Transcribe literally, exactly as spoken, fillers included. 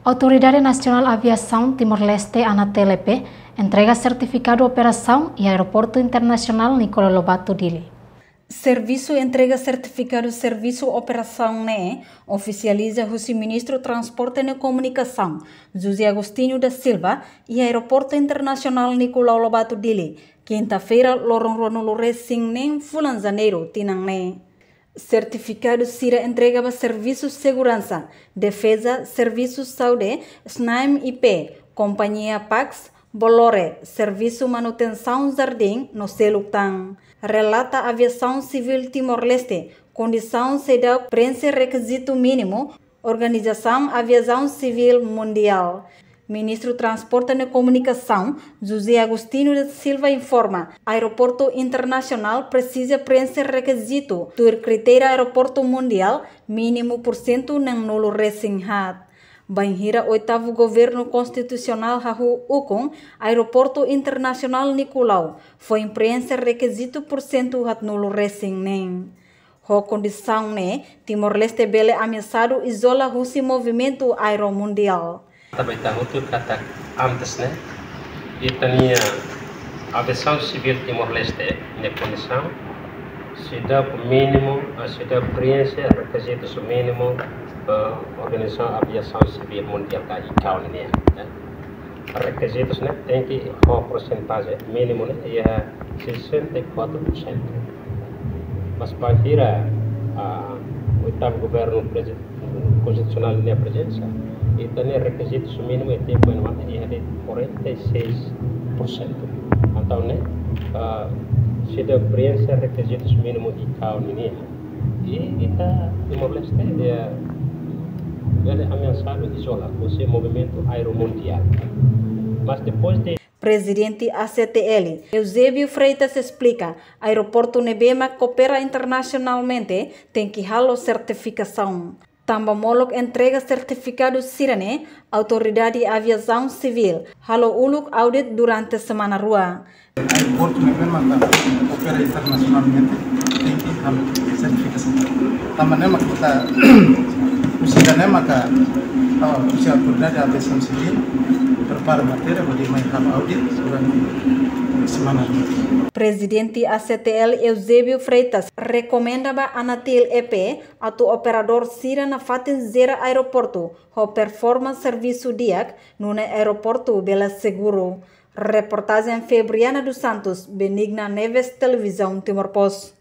Autoridade Nasionál Aviasaun Timor-Leste, ANATL, entrega sertifikadu operasaun iha Aeroportu Internasionál Nicolau Lobato, Dili. Servisu entrega sertifikadu servisu operasaun ne'e ofisializa husi Ministru Transporte no Komunikasaun, José Agostinho da Silva, iha Aeroportu Internasionál Nicolau Lobato, Dili, kinta-feira, loron ruanulu resin neen fulan Janeiru tinan ne'e. Sertifikadu sira entrega ba servisu seguransa, defeza, servisu saúde, SNAEM I P, kompañia Pax, Bolore, servisu manutensaun jardín no seluk tan. Relata Aviasaun Sivíl Timor-Leste, kondisaun seidauk preenxe rekizitu mínimu Organizasaun Aviasaun Sivíl Mundiál. Ministru Transporte no Komunikasaun, José Agostinho da Silva, informa, Aeroportu Internasionál presiza preenxe rekizitu tuir kritéria aeroportu mundiál mínimu pursentu neenulu resin haat. Bainhira oitavu governu konstitusionál hahú ukun, Aeroportu Internasionál Nicolau foin preenxe rekizitu pursentu haatnulu resin neen. Ho kondisaun ne'e, Timor-Leste bele ameasadu izola husi movimentu aéreu mundiál. Tanba ita hotu katak antes ne'e, ita-nia Aviasaun Sivíl Timor-Leste nia kondisaun seidauk mínimu, ah, seidauk preenxe rekizitus mínimu, ah, Organizasaun Aviasaun Sivíl Mundiál ka ICAO nian, eh. Rekizitus ne'e tenke ho porsentajen mínimu ne'e iha sessenta e quatro por cento. Mas bainhira, ah, oitavu governu presi-, konstitusionál nia prezensa, ita-nia rekizitus mínimu iha tempu ne'ebá iha de'it quarenta e seis por cento. Entaun ne'e, ah, seidauk preenxe rekizitus mínimu ICAO nian. I ita Timor-Leste, eh, bele ameasadu izola husi movimentu aéreu mundiál. Mas depois de Prezidente ACTL, Eusébio Freitas, esplika, aeroportu ne'ebé mak opera internasionalmente tenke halo sertifikasaun. Tanba molok entrega sertifikadu sira-ne'e, Autoridade Aviasaun Sivíl halo uluk audit durante semana rua. Aeroportu ne'ebé maka opera internasionalmente tenke halo sertifikasaun. Tanba ne'e maka ita, husi ida-ne'e maka, oh, husi Autoridade Aviasaun Sivíl prepara matéria hodi mai halo audit durante semana rua. Prezidente ACTL, Eusébio Freitas, rekomenda ba ANATL E P atu operadór sira nafatin jere aeroportu ho performa servisu di'ak, nune'e aeroportu bele seguru. Reportajen Febriana dos Santos, Benigna Neves, Televizaun Timor Post.